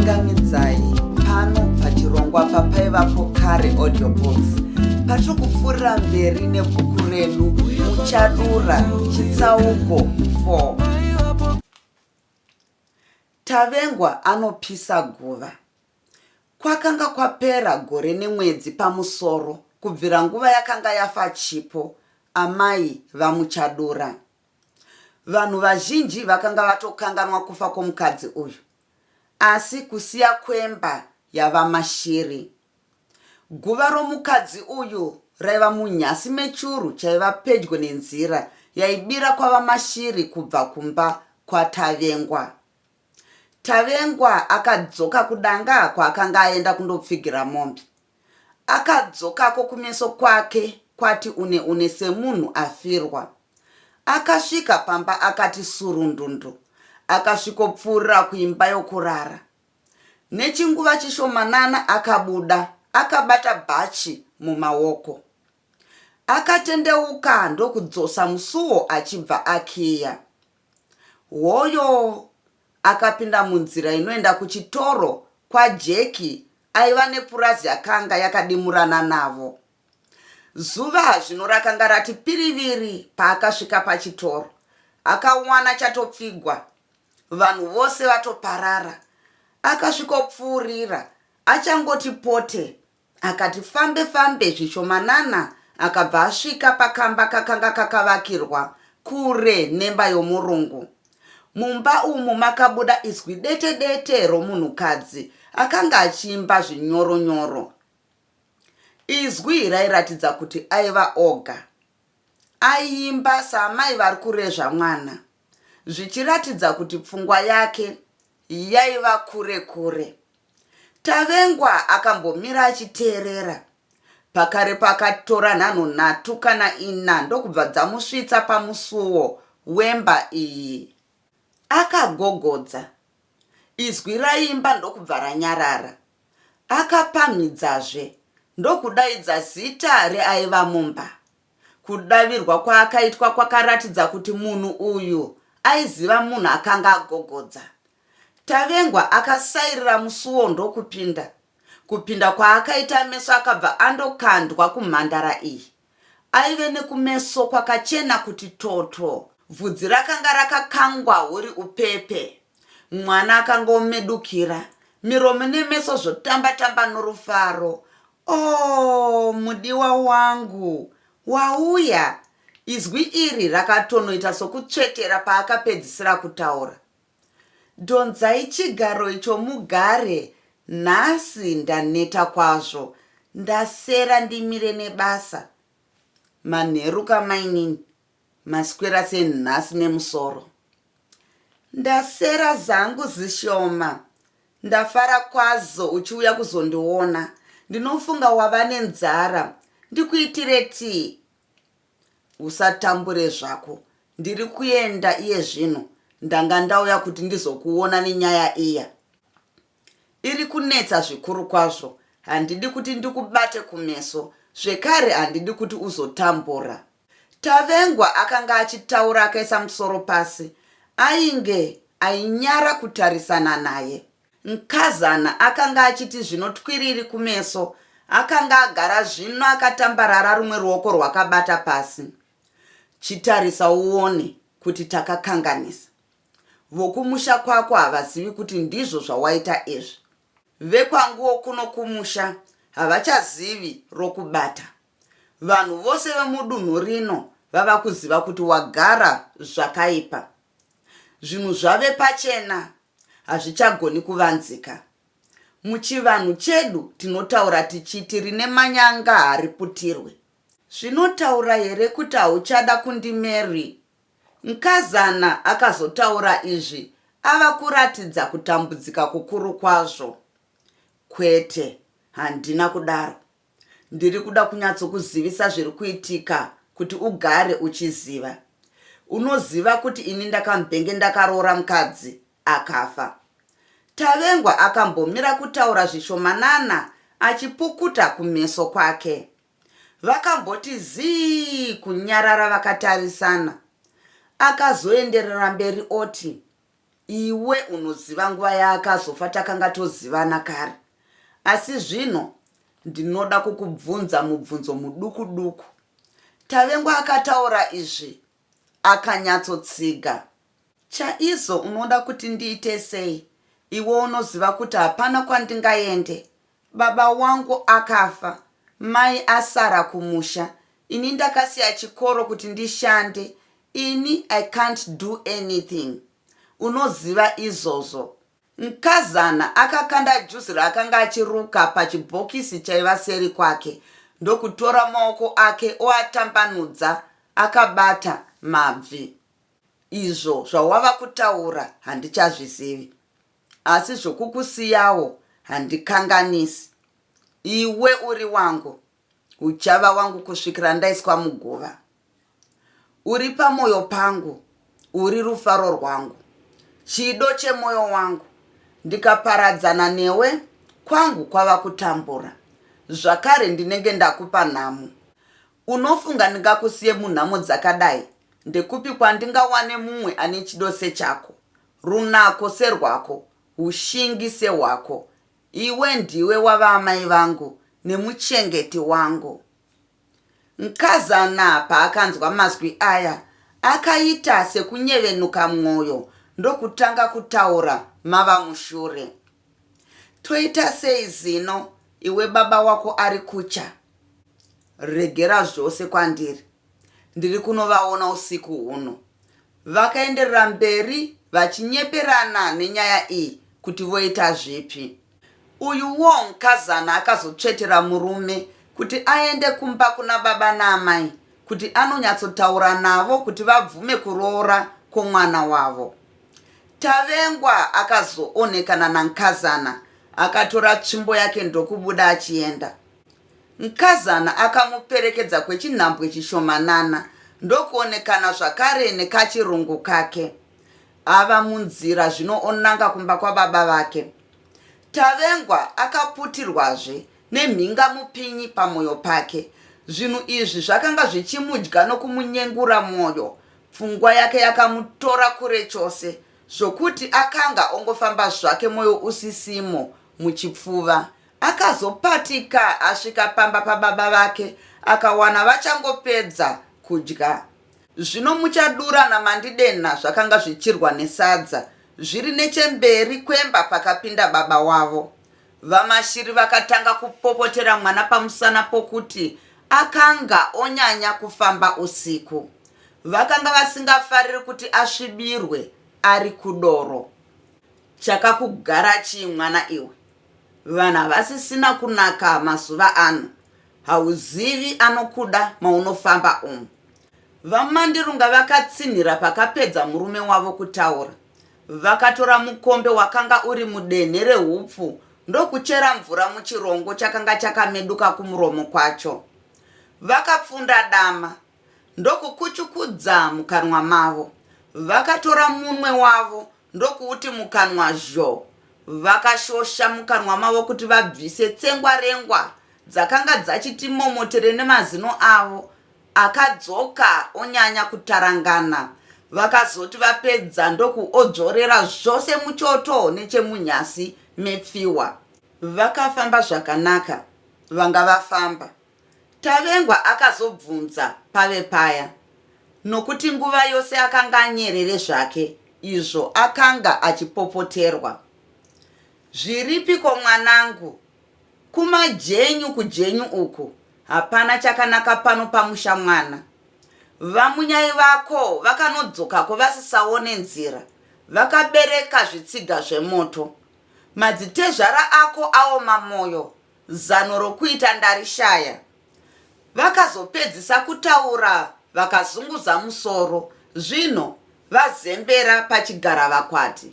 Ndinokuchingamidzai pano pachirongwa paPaivapo Kare Audio Books patiri kupfuurira mberi nebhuku redu Muchadura chitsauko 4. Tavengwa anopisa guva. Kwakanga kwapera gore nemwedzi pamusoro kubvira nguva yakanga yafa Chipo, amai vaMuchadura. Vanhu vazhinji vakanga vatokanganwa kufa kwomukadzi uyu, asi kusiya kwemba yavaMashiri. Guva romukadzi uyu raiva munyasi mechuru chaiva pedyo nenzira yaibira kwavaMashiri kubva kumba kwaTavengwa. Tavengwa akadzoka kudanga kwaakanga aenda kundopfigira mombe. Akadzokako kumeso kwake kwati une une semunhu afirwa. Akasvika pamba akati surundundu akasvikopfuurira kuimba yokurara. Nechinguva chishomanana akabuda akabata bhachi mumaoko. Akatendeuka ndokudzosa musuwo achibva akiya. Hoyo! Akapinda munzira inoenda kuchitoro kwaJeki aiva nepurazi yakanga yakadimurana navo. Zuva zvino rakanga rati piriviri paakasvika pachitoro. Akawana chatopfigwa, vanhu vose vatoparara. Akasvikopfuurira achangoti pote Akati fambe fambe zvishomanana akabva asvika pakamba kakanga kakavakirwa kure nemba yomurungu. Mumba umu makabuda izwi dete dete romunhukadzi akanga achiimba zvinyoronyoro. Izwi rairatidza kuti aiva oga. Aiimba saamai vari kurezva mwana, zvichiratidza kuti pfungwa yake yaiva kure kure. Tavengwa akambomira achiteerera. Pakarepo akatora nhanho nhatu kana ina ndokubva dzamusvitsa pamusuwo wemba iyi. Akagogodza. Izwi raimba ndokubva ranyarara. Akapamhidzazve ndokudaidza zita reaiva mumba. Kudavirwa kwaakaitwa kwakaratidza kuti munhu uyu aiziva munhu akanga agogodza. Tavengwa akasairira musuwo ndokupinda. Kupinda kwaakaita meso akabva andokandwa kumhandara iyi. Aive nekumeso kwakachena kuti toto. Bvudzi rakanga rakakangwa huri upepe. Mwana akanga omedukira, miromo nemeso zvotamba tamba norufaro. Oh, mudiwa wangu, wauya! Izwi iri rakatonoita sokutsvetera paakapedzisira kutaura. Dhonzai chigaro icho mugare, nhasi ndaneta kwazvo, ndasera ndimire nebasa. Manheru ka mainini, maswera sei nhasi nemusoro? Ndasera zangu zishoma, ndafara kwazo uchiuya kuzondiona, ndinofunga wava nenzara, ndikuitire tii? Usatambure zvako, ndiri kuenda iye zvino, ndanga ndauya kuti ndizokuona nenyaya iya. Iri kunetsa zvikuru kwazvo, handidi kuti ndikubate kumeso, zvekare handidi kuti uzotambura. Tavengwa akanga achitaura akaisa musoro pasi, ainge ainyara kutarisana naye. Nkazana akanga achiti zvino twiriri kumeso, akanga agara zvino akatambarara rumwe ruoko rwakabata pasi. Chitarisa uone kuti takakanganisa. Vokumusha kwako havazivi kuti ndizvo zvawaita izvi. Vekwanguwo kuno kumusha havachazivi rokubata. Vanhu vose vemudunhu rino vava kuziva kuti wagara zvakaipa. Zvinhu zvave pachena hazvichagoni kuvanzika. Muchivanhu chedu tinotaura tichiti rine manyanga hariputirwe. Zvinotaura here kuti hauchada kundimarry? Nkazana akazotaura izvi ava kuratidza kutambudzika kukuru kwazvo. Kwete, handina kudaro. Ndiri kuda kunyatsokuzivisa zviri kuitika kuti ugare uchiziva. Unoziva kuti ini ndakambenge ndakaroora mukadzi akafa. Tavengwa akambomira kutaura zvishomanana achipukuta kumeso kwake. Vakamboti zii kunyarara vakatarisana. Akazoenderera mberi oti. Iwe unoziva nguva yaakazofa takanga tozivana kare. Asi zvino ndinoda kukubvunza mubvunzo muduku duku. Tavengwa akataura izvi akanyatsotsiga. Chaizvo unoda kuti ndiite sei? Iwe unoziva kuti hapana kwandingaende. Baba wangu akafa, mai asara kumusha. Ini ndakasiya chikoro kuti ndishande. Ini I can't do anything. Unoziva izvozvo. Nkazana akakanda juzi raakanga achiruka pachibhokisi chaiva seri kwake ndokutora maoko ake oatambanudza akabata mabvi. Izvo zvawava kutaura handichazvizivi, asi zvokukusiyawo handikanganisi. Iwe uri wangu, uchava wangu kusvikira ndaiswa muguva. Uri pamoyo pangu, uri rufaro rwangu, chido chemoyo wangu. Ndikaparadzana newe, kwangu kwava kutambura. Zvakare ndinenge ndakupa nhamo. Unofunga ndingakusiye munhamo dzakadai? Ndekupi kwandingawane mumwe ane chido sechako, runako serwako, ushingi sehwako? Iwe ndiwe wava amai vangu nemuchengeti wangu. Nkazana paakanzwa mazwi aya, akaita sekunyevenuka mwoyo ndokutanga kutaura mava mushure. Toita sei zino iwe baba wako ari kucha? Regera zvose kwandiri. Ndiri kunovaona usiku huno. Vakaenderera mberi vachinyeperana nenyaya iyi kuti voita zvipi. Uyuwo Nkazana akazotsvetera murume kuti aende kumba kuna baba naamai kuti anonyatsotaura navo kuti vabvume kuroora kwomwana wavo. Tavengwa akazoonekana naNkazana akatora tsvimbo yake ndokubuda achienda. Nkazana akamuperekedza kwechinhambwe chishomanana ndokuonekana zvakare nekachirungu kake. Ava munzira zvino onanga kumba kwababa vake. Tavengwa akaputirwazve nemhingamupinyi pamoyo pake. Zvinhu izvi zvakanga zvichimudya nokumunyengura mwoyo. Pfungwa yake yakamutora kure chose zvokuti akanga ongofamba zvake mwoyo usisimo muchipfuva. Akazopatika asvika pamba pababa vake akawana vachangopedza kudya. Zvino muchadura naMandidenha zvakanga zvichirwa nesadza zviri nechemberi kwemba pakapinda baba wavo. VaMashiri vakatanga kupopotera mwana pamusana pokuti akanga onyanya kufamba usiku. Vakanga vasingafariri kuti asvibirwe ari kudoro. Chakakugara chii mwana iwe? Vanhu havasisina kunaka mazuva ano. Hauzivi anokuda maunofamba umu. VaMandirunga vakatsinhira pakapedza murume wavo kutaura. Vakatora mukombe wakanga uri mudenhe rehupfu ndokuchera mvura muchirongo chakanga chakameduka kumuromo kwacho. Vakapfunda dama ndokukuchukudza mukanwa mavo. Vakatora munwe wavo ndokuuti mukanwa zho. Vakashosha mukanwa mavo kuti vabvise tsengwa rengwa dzakanga dzachiti momotere nemazino avo akadzoka onyanya kutarangana. Vakazoti vapedza ndokuodzvorera zvose muchoto nechemunyasi mepfiwa. Vakafamba zvakanaka vanga vafamba. Tavengwa akazobvunza pave paya nokuti nguva yose akanga anyerere zvake izvo akanga achipopoterwa. Zviripiko mwanangu? Kumajenyu kujenyu uku hapana chakanaka pano pamusha mwana. Vamunyai vako vakanodzokako vasisaone nzira vakabereka zvitsiga zvemoto. Madzitezvara ako aoma moyo Zano rokuita ndarishaya. Vakazopedzisa kutaura vakazunguza musoro zvino vazembera pachigaravakwati.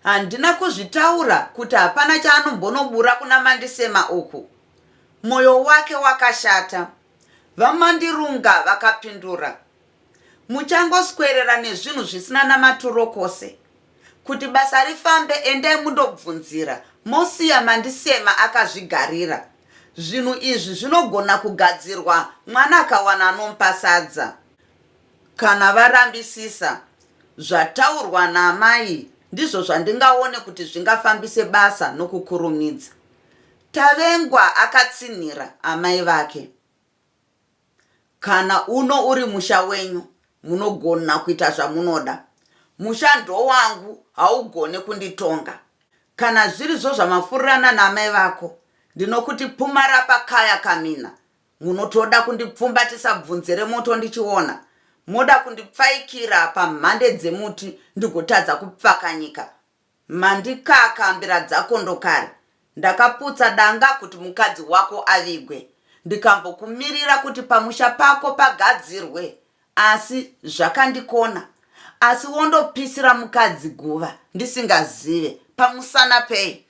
Handina kuzvitaura kuti hapana chaanombonobura kuna Mandisema uku. Moyo wake wakashata. VaMandirunga vakapindura. Muchangoswerera nezvinhu zvisina namaturo kose. Kuti basa rifambe endai mundobvunzira mosiya Mandisema akazvigarira. Zvinhu izvi zvinogona kugadzirwa mwana akawana anomupa sadza. Kana varambisisa zvataurwa naamai Ndizvo zvandingaone kuti zvingafambise basa nokukurumidza. Tavengwa akatsinhira amai vake. Kana uno uri musha wenyu munogona kuita zvamunoda. Musha ndowangu haugone kunditonga. Kana zvirizvo zvamafurirana naamai vako ndinokuti pumarapa kaya kamina. Munotoda kundipfumbatisa bvunze remoto ndichiona. Moda kundipfaikira pamhande dzemuti ndigotadza kupfakanyika. Mandikaka mbira dzakondo kare. Ndakaputsa danga kuti mukadzi wako avigwe. Ndikambokumirira kuti pamusha pako pagadzirwe asi zvakandikona. Asi wondopisira mukadzi guva ndisingazive pamusana pei?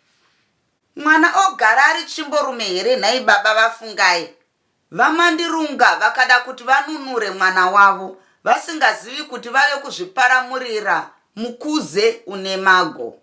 Mwana ogara ari tsvimborume here nhai baba vaFungai? VaMandirunga vakada kuti vanunure mwana wavo vasingazivi kuti vave kuzviparamurira mukuze une mago.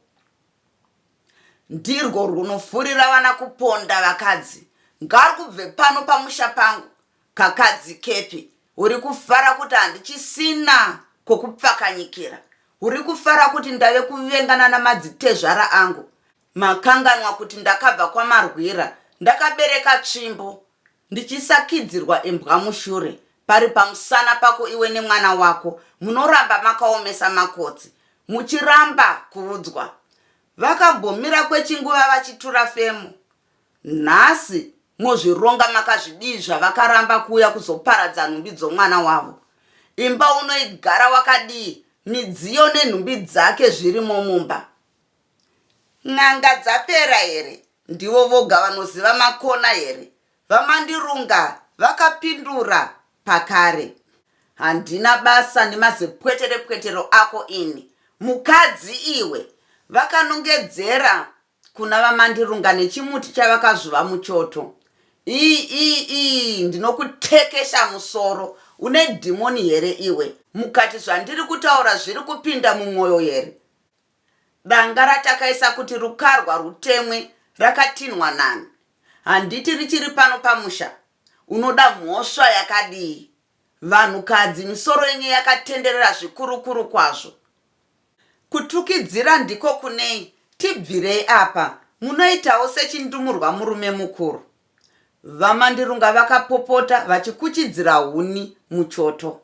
Ndirwo rwunofurira vana kuponda vakadzi. Ngarwubve pano pamusha pangu. Kakadzi kepi? Uri kufara kuti handichisina kwokupfakanyikira. Uri kufara kuti ndave kuvengana namadzitezvara angu. Makanganwa kuti ndakabva kwaMarwira ndakabereka tsvimbo ndichisakidzirwa imbwa mushure. Pari pamusana pako iwe nemwana wako munoramba makaomesa makotsi muchiramba kuudzwa. Vakambomira kwechinguva vachitura femo. Nhasi mozvironga makazvidii zvavakaramba kuuya kuzoparadza nhumbi dzomwana wavo? Imba unoigara wakadii midziyo nenhumbi dzake zvirimo mumba? N'anga dzapera here? Ndivo voga vanoziva makona here? VaMandirunga vakapindura pakare. Handina basa nemazipwetere-pwetero ako ini. Mukadzi iwe! Vakanongedzera kuna VaMandirunga nechimuti chavakazvuva muchoto. Ii ii ii ndinokutekesha musoro. Une dhimoni here iwe? Mukati zvandiri kutaura zviri kupinda mumwoyo here? Danga ratakaisa kuti rukarwa rwutemwe rakatinhwa nani? Handiti richiri pano pamusha? Unoda mhosva yakadii? Vanhukadzi misoro yenyu yakatenderera zvikurukuru kwazvo. Kutukidzira ndiko kunei? Tibvirei apa, munoitawo sechindumurwa murume mukuru. VaMandirunga vakapopota vachikuchidzira huni muchoto.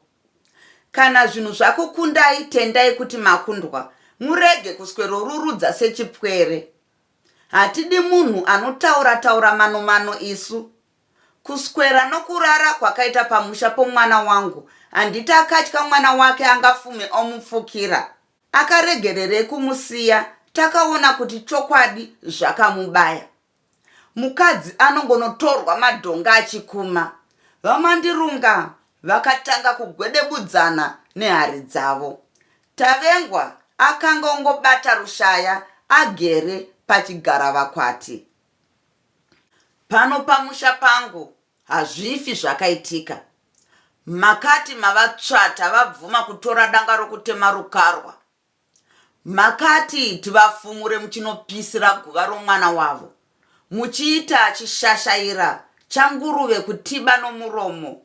Kana zvinhu zvakukundai tendai kuti makundwa murege kuswerorurudza sechipwere. Hatidi munhu anotaura taura mano mano isu. Kuswera nokurara kwakaita pamusha pomwana wangu handiti akatya mwana wake angafume omupfukira. Akaregererei kumusiya takaona kuti chokwadi zvakamubaya. Mukadzi anongonotorwa madhonga achikuma. VaMandirunga vakatanga kugwedebudzana nehari dzavo. Tavengwa akanga ongobata rushaya agere pachigaravakwati. Pano pamusha pangu hazvifi zvakaitika. Makati mavatsvata vabvuma kutora danga rokutema rukarwa. Makati tivafumure muchinopisira guva romwana wavo, muchiita chishashaira changuruve kutiba nomuromo.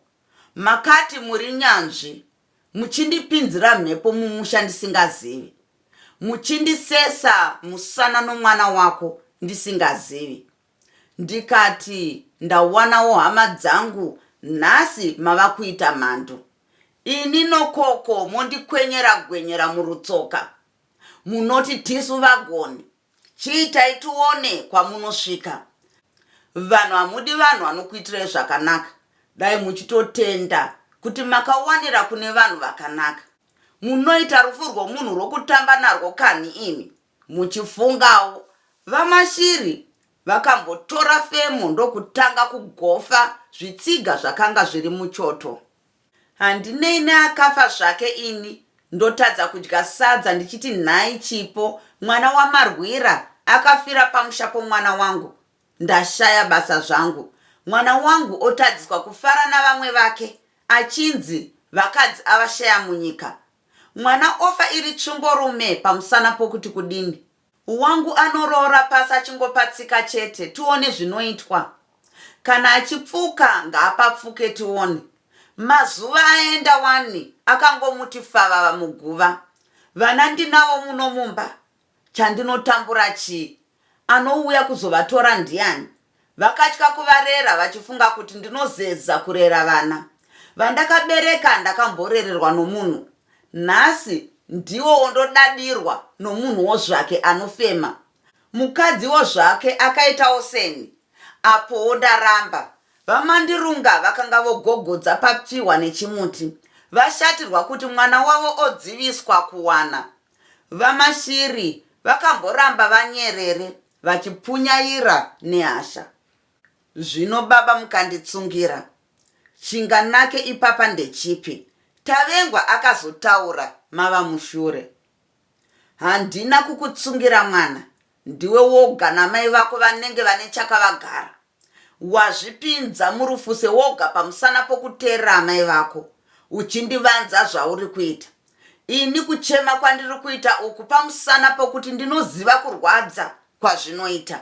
Makati muri nyanzvi, muchindipinzira mhepo mumusha ndisingazivi, muchindisesa musana nomwana wako ndisingazivi. Ndikati ndawanawo hama dzangu nhasi mava kuita mhandu. Ini nokoko mondikwenyera gwenyera murutsoka. Munoti tisu vagoni. Chiitai tione kwamunosvika. Vanhu hamudi vanhu vanokuitirai zvakanaka. Dai muchitotenda kuti makawanira kune vanhu vakanaka. Munoita rufu rwomunhu rwokutamba narwo kanhi imi? Muchifungawo, VaMashiri vakambotora femo ndokutanga kugofa zvitsiga zvakanga zviri muchoto. Handinei neakafa zvake ini, ndotadza kudya sadza ndichiti nhai Chipo mwana waMarwira akafira pamusha pomwana wangu. Ndashaya basa zvangu, mwana wangu otadziswa kufara navamwe vake achinzi vakadzi avashaya munyika. Mwana ofa iri tsvimborume pamusana pokuti kudini? Wangu anoroora pasi achingopatsika chete tione zvinoitwa. Kana achipfuka ngaapapfuke tione. Mazuva aenda wani akangomuti favava muguva. Vana ndinavo muno mumba. Chandinotambura chii? Anouya kuzovatora ndiani? Vakatya kuvarera vachifunga kuti ndinozeza kurera vana. Vandakabereka ndakamborererwa nomunhu. Nhasi ndiwo wondodadirwa nomunhuwo zvake anofema. Mukadziwo zvake akaitawo seni. Apowo ndaramba. VaMandirunga vakanga vogogodza papfihwa nechimuti. Vashatirwa kuti mwana wavo odziviswa kuwana. VaMashiri vakamboramba vanyerere vachipunyaira nehasha. Zvino baba mukanditsungira, chinganake ipapa ndechipi? Tavengwa akazotaura mava mushure. Handina kukutsungira mwana, ndiwe woga namai vako vanenge vane chakavagara. Wazvipinza murufuse woga pamusana pokuteerera amai vako uchindivanza zvauri kuita. Ini kuchema kwandiri kuita uku pamusana pokuti ndinoziva kurwadza kwazvinoita.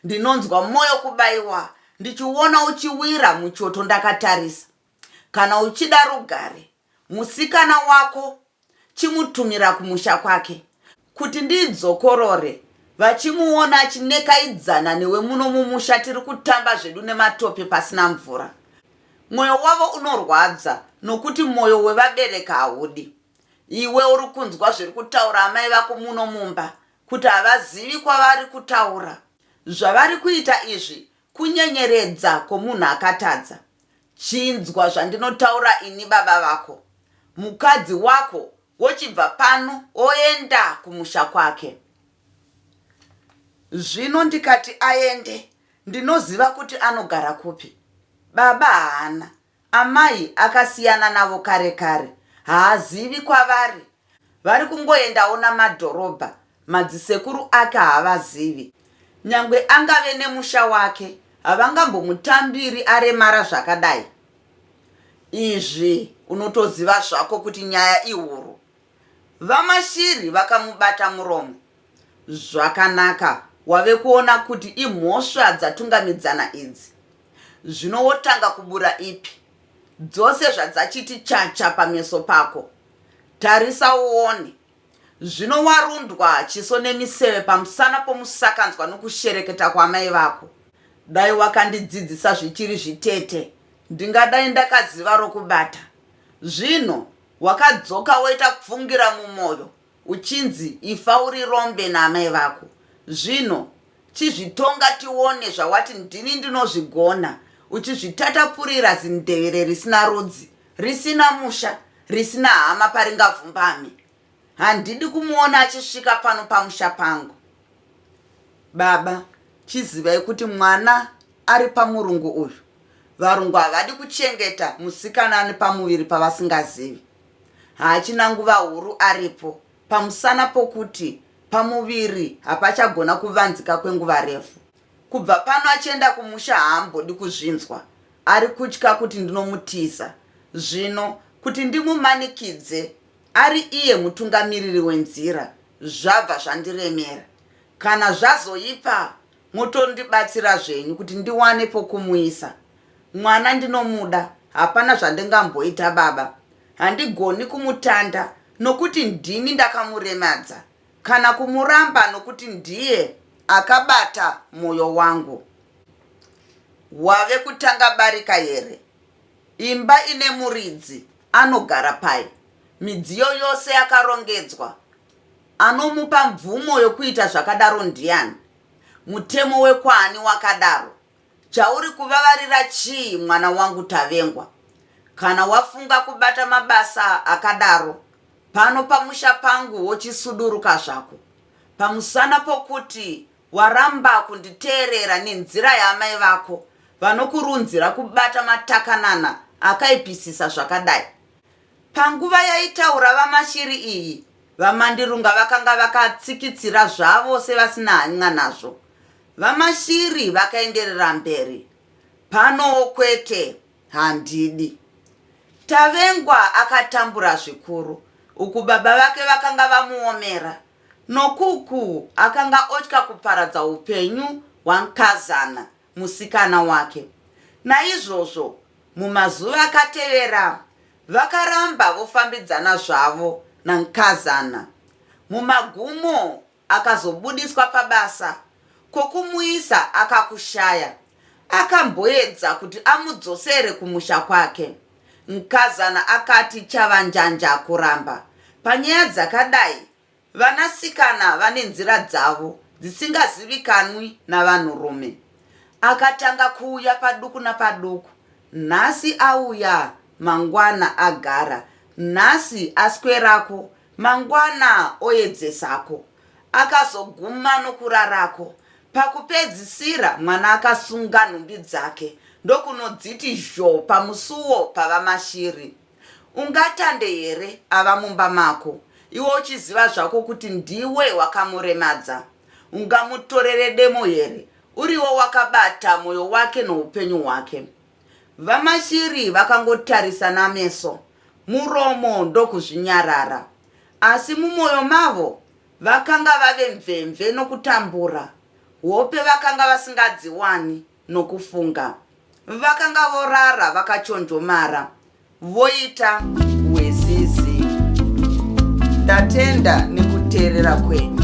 Ndinonzwa moyo kubaiwa ndichiona uchiwira muchoto ndakatarisa. Kana uchida rugare, musikana wako chimutumira kumusha kwake kuti ndidzokorore vachimuona achinekaidzana newe muno mumusha tiri kutamba zvedu nematope pasina mvura. Mwoyo wavo unorwadza nokuti mwoyo wevabereki haudi. Iwe uri kunzwa zviri kutaura amai vako muno mumba kuti havazivi kwavari kutaura. Zvavari kuita izvi kunyenyeredza kwomunhu akatadza. Chinzwa zvandinotaura ini baba vako. Mukadzi wako wochibva pano oenda kumusha kwake. Zvino ndikati aende ndinoziva kuti anogara kupi. Baba haana, amai akasiyana navo kare kare, haazivi kwavari. Vari kungoendawo namadhorobha, madzisekuru ake haavazivi. Nyangwe angave nemusha wake, havangambomutambiri aremara zvakadai. Izvi unotoziva zvako kuti nyaya ihuru. VaMashiri vakamubata muromo. Zvakanaka, wave kuona kuti imhosva dzatungamidzana idzi. Zvino wotanga kubura ipi? Dzose zvadzachiti chacha pameso pako. Tarisa uone. Zvino warundwa chiso nemiseve pamusana pomusakanzwa nokushereketa kwaamai vako. Dai wakandidzidzisa zvichiri zvitete, ndingadai ndakaziva rokubata. Zvino wakadzoka woita kupfungira mumwoyo uchinzi ifa uri rombe naamai vako. Zvino chizvitonga tione zvawati ndini ndinozvigona uchizvitatapurira zindevere risina rudzi, risina musha, risina hama paringavhumbame. Handidi kumuona achisvika pano pamusha pangu. Baba, chizivai kuti mwana ari pamurungu uyu. Varungu havadi kuchengeta musikana ane pamuviri pavasingazivi. Haachina nguva huru aripo pamusana pokuti pamuviri hapachagona kuvanzika kwenguva refu. Kubva pano achienda kumusha haambodi kuzvinzwa. Ari kutya kuti ndinomutiza. Zvino kuti ndimumanikidze ari iye mutungamiriri wenzira zvabva zvandiremera. Kana zvazoipa motondibatsira zvenyu kuti ndiwane pokumuisa. Mwana ndinomuda hapana zvandingamboita baba. Handigoni kumutanda nokuti ndini ndakamuremadza kana kumuramba nokuti ndiye akabata mwoyo wangu. Wave kutanga barika here? Imba ine muridzi anogara pai? Midziyo yose yakarongedzwa. Anomupa mvumo yokuita zvakadaro ndiani? Mutemo wekwaani wakadaro? Chauri kuvavarira chii mwana wangu Tavengwa? Kana wafunga kubata mabasa akadaro pano pamusha pangu wochisuduruka zvako. Pamusana pokuti waramba kunditeerera nenzira yaamai vako vanokurunzira kubata matakanana akaipisisa zvakadai. Panguva yaitaura VaMashiri iyi, VaMandirunga vakanga vakatsikitsira zvavo sevasina hanyn'a nazvo. VaMashiri vakaenderera mberi, Panowo kwete, handidi. Tavengwa akatambura zvikuru. Uku baba vake vakanga vamuomera. Nokuku akanga otya kuparadza upenyu hwaNkazana, musikana wake. Naizvozvo, mumazuva akatevera, vakaramba vofambidzana zvavo naNkazana. Mumagumo, Akazobudiswa pabasa, kwokumuisa akakushaya. Akamboedza kuti amudzosere kumusha kwake. Nkazana akati chavanjanja kuramba. Panyaya dzakadai, vanasikana vane nzira dzavo dzisingazivikanwi navanhurume. Akatanga kuuya paduku napaduku. Nhasi auya, mangwana agara. Nhasi aswerako, Mangwana oedzesako. Akazoguma nokurarako. Pakupedzisira mwana akasunga nhumbi dzake ndokunodziti zhoo pamusuwo paVaMashiri. Ungatande here ava mumba mako iwe uchiziva zvako kuti ndiwe wakamuremadza? Ungamutorere demo here uriwe wakabata moyo wake noupenyu hwake? VaMashiri vakangotarisana meso, muromo ndokuzvinyarara. Asi mumoyo mavo vakanga vave mvemve nokutambura. Hope vakanga vasingadziwani nokufunga. Vakanga vorara vakachonjomara, voita wezizi. Ndatenda nekuteerera kwenyu.